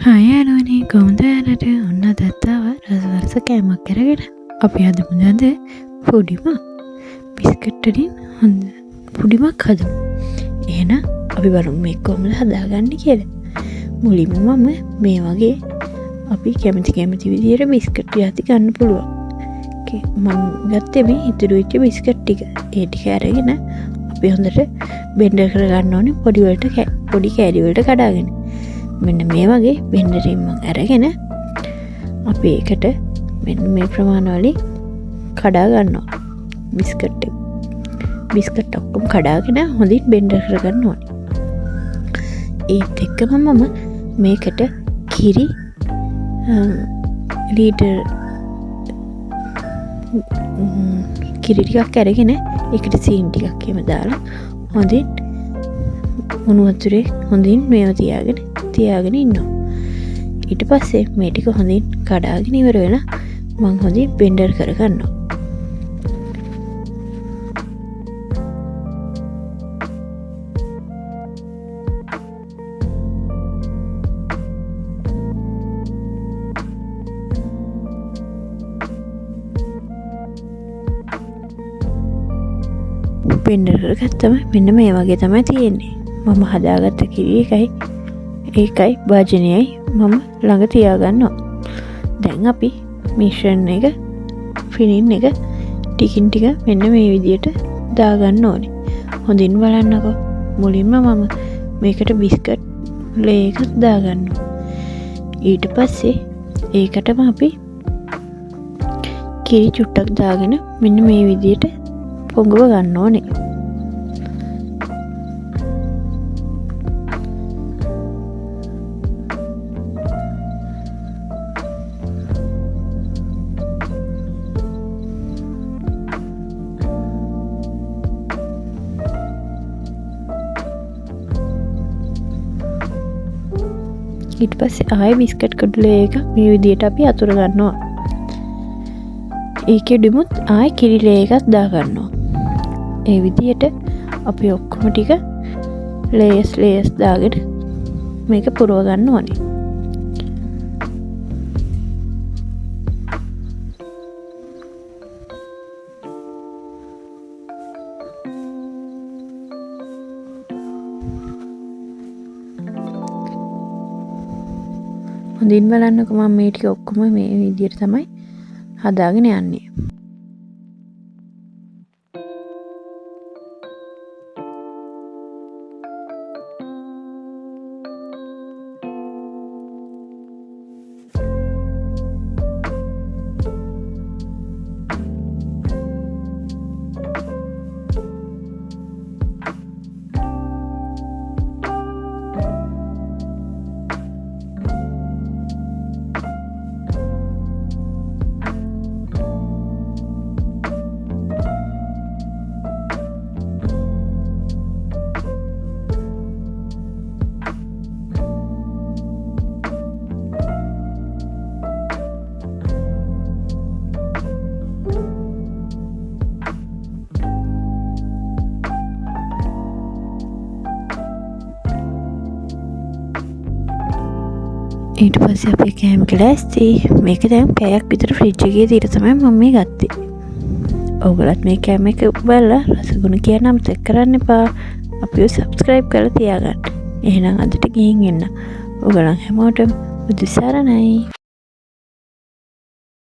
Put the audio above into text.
Hi යාළුවනේ, කොහොමද ඔයාලට? ඔන්න අදත් ආවා රස රස කෑමක් අරගෙන. අපි හදමු අද පුඩිමක්. බිස්කට් වලින් හොඳ පුඩිමක් හදමු. එහෙනම් අපි බලමු මේක කොහොමද හදාගන්නේ කියලා. මුලින්ම මම මේ වගේ අපි කැමති කැමති විදියට බිස්කට් ජාති ගන්න පුළුවන්. මං ගත්තේ මේ ඉතුරු වෙච්ච බිස්කට් ටික. ඒ ටික අරගෙන අපි හොඳට බෙන්ඩර් කරගන්න ඕනේ පොඩි කෑලි වලට කඩාගෙන. මෙන්න මේ වගේ බෙන්ඩරෙන් මං අරගෙන අපි ඒකට මෙන්න මේ ප්‍රමාණ වලින් කඩා ගන්නවා බිස්කට් එක. බිස්කට් ඔක්කොම කඩාගෙන හොඳින් බෙන්ඩර් කරගන්න ඕනේ. ඒත් එක්කම මම මේකට කිරි ලීටර් කිරි ටිකක් අරගෙන ඒකට සීනි ටිකක් එහෙම දාලා හොඳින් උණු වතුරේ හොඳින් මේව තියාගෙන ඉන්නවා. ඊට පස්සේ මේ ටික හොඳින් කඩාගෙන ඉවර වෙලා මං හොඳින් බෙන්ඩර් කරගන්නවා. බෙන්ඩර් කරගත්තම මෙන්න මේ වගේ තමයි තියෙන්නේ. මම හදාගත්ත කිරි ඒකයි භාජනයයි මම ළඟ තියාගන්නවා. දැන් අපි මිශ්‍රණ එක ෆිනින් එක ටිකින් ටික මෙන්න මේ විදියට දාගන්න ඕනේ. හොඳින් බලන්නකෝ. මුලින්ම මම මේකට බිස්කට් ලේ එකක් දාගන්නවා. ඊට පස්සේ ඒකටම අපි කිරි චුට්ටක් දාගෙන මෙන්න මේ විදියට පොඟව ගන්න ඕනේ. ඊට පස්සේ ආයෙ බිස්කට් කඩුලේ එක මේ විදියට අපි අතුර ගන්නවා. ඒකෙ ඩිමුත් ආයෙ කිරි ලේ එකක් දාගන්නවා. ඒ විදියට අපි ඔක්කොම ටික ලේයර්ස් ලේයර්ස් දාගෙන මේක පුරව ගන්න ඕනේ. හොඳින් බලන්නකෝ මම මේ ටික ඔක්කොම මේ විදියට තමයි හදාගෙන යන්නේ. ඊට පස්සේ අපේ කෑම ලෑස්ති. මේක දැන් පැයක් විතර ෆ්‍රිජ් එකේ තියලා තමයි මම මේ ගත්තේ. ඔයගොල්ලත් මේ කෑම එක බලලා රසගුණ කියන්න අමතක කරන්න එපා. අපිව සබ්ස්ක්‍රයිබ් කරලා තියාගන්න. එහෙනම් අදට ගිහින් එන්න. ඔයගොල්ලන් හැමෝටම බුදු සරණයි.